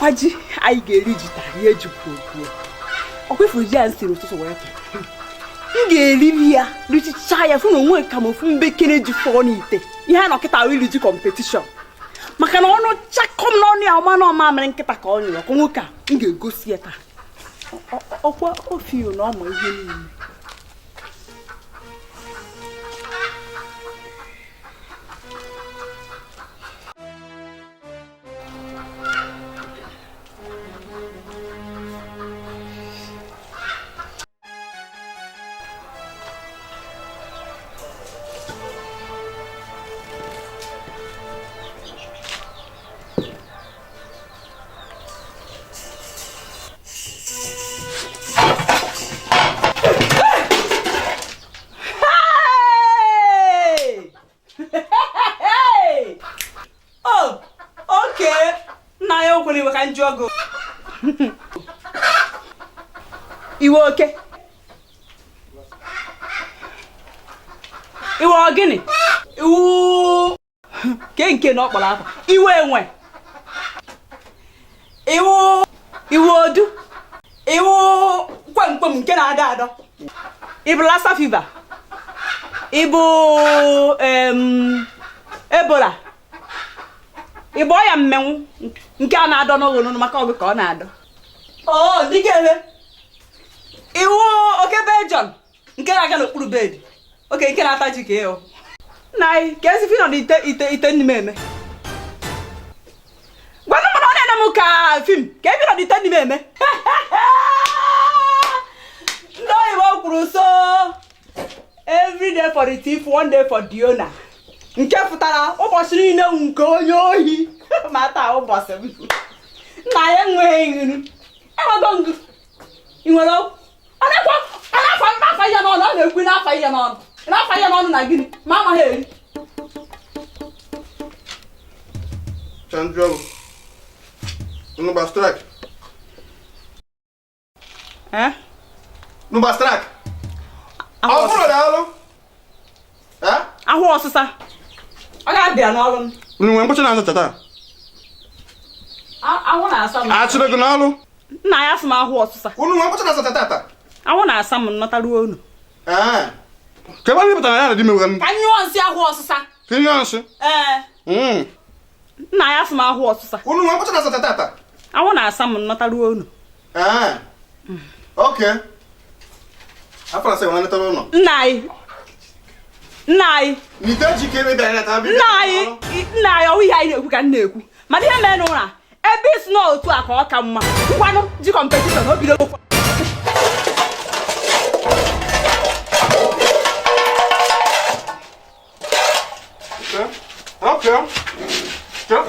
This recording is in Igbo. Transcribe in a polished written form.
Ọkwa ji anyị ga-eri ji taa ihe jikwa obuo. Ọkwa ifuru ji a m siri ụtụtụ wee pụ. M ga-eriri ya richichaa ya fụ na onwe ka m ofu mbekere ji fọọ n'ite. Ihe a nọ kịta iri ji competition. Maka na ọnụ chakọm n'ọnụ ya ọma na ọma mere nkịta ka ọ nyụrụ ọkwa nwoke a m ga-egosi ya taa. Ọkwa ofiyo na ọma ihe niile. Nna ya okwere iwe ka m jụọ gị. Iwe oke iwe ọgịnị iwu ke nke na ọ kpọrọ afa iwe enwe iwu iwu odu iwu kwemkwem nke na-adọ adọ ịbụ Lassa fever ịbụ Ebola ịbụ ọya mmenwu nke a na-adọ n'oghonu maka ọgụ ka ọ na-adọ iwu oke Belgium nke na-aga n'okpuru bed oke nke na-ata ji ka ịhụ nna anyị ka ezi fi nọ n'ite ite ite nni m eme gwanụ m na ọ na-ene m ka fim ka ebi nọ n'ite nni m eme ndị oyibo kwuru so every day for the thief, one day for the owner nke pụtara ụbọchị niile nke onye ohi ma taa ụbọchị m nna ya enweghị nri enwego ngụ ị nwere ọ na-afa ihe n'ọnụ ọ na-ekwu na-afa ihe n'ọnụ na-afa ihe n'ọnụ na gịnị ma amaghị eri Chandro, unu gba strike. Eh? Unu gba strike. Ọ bụrụ daalụ. Eh? Ahụ ọsịsa. Ọ ga-abịa n'ọrụ m. Unu nwere mkpọchi na-aza taa? Ahụ na-asa m. Achịrị gị n'ọrụ? Nna ya sị m ahụ ọsịsa. Unu nwere mkpọchi na-aza tata? Ahụ na-asa m nnọtaruo unu. Ee. Ka ebe anyị pụtara ya na di m ewere m. Ka nyụọ nsị ahụ ọsịsa. Ka nyụọ nsị? Ee. Nna ya sị m ahụ ọsịsa. Unu nwere mkpọchi na-aza tata? Ahụ na-asa m nnọtaruo unu. Ee. Okay. Afọ na sị nwanne ụlọ. Nna anyị. Nna anyị. N'ite ji ka ebe bịara taa. Nna anyị, nna anyị ọwụ ihe anyị na-ekwu ka m na-ekwu. Mana ihe mere n'ụra ebe isi na otu a ka ọ ka mma. Ngwanụ ji competition o bido. Okay. Okay.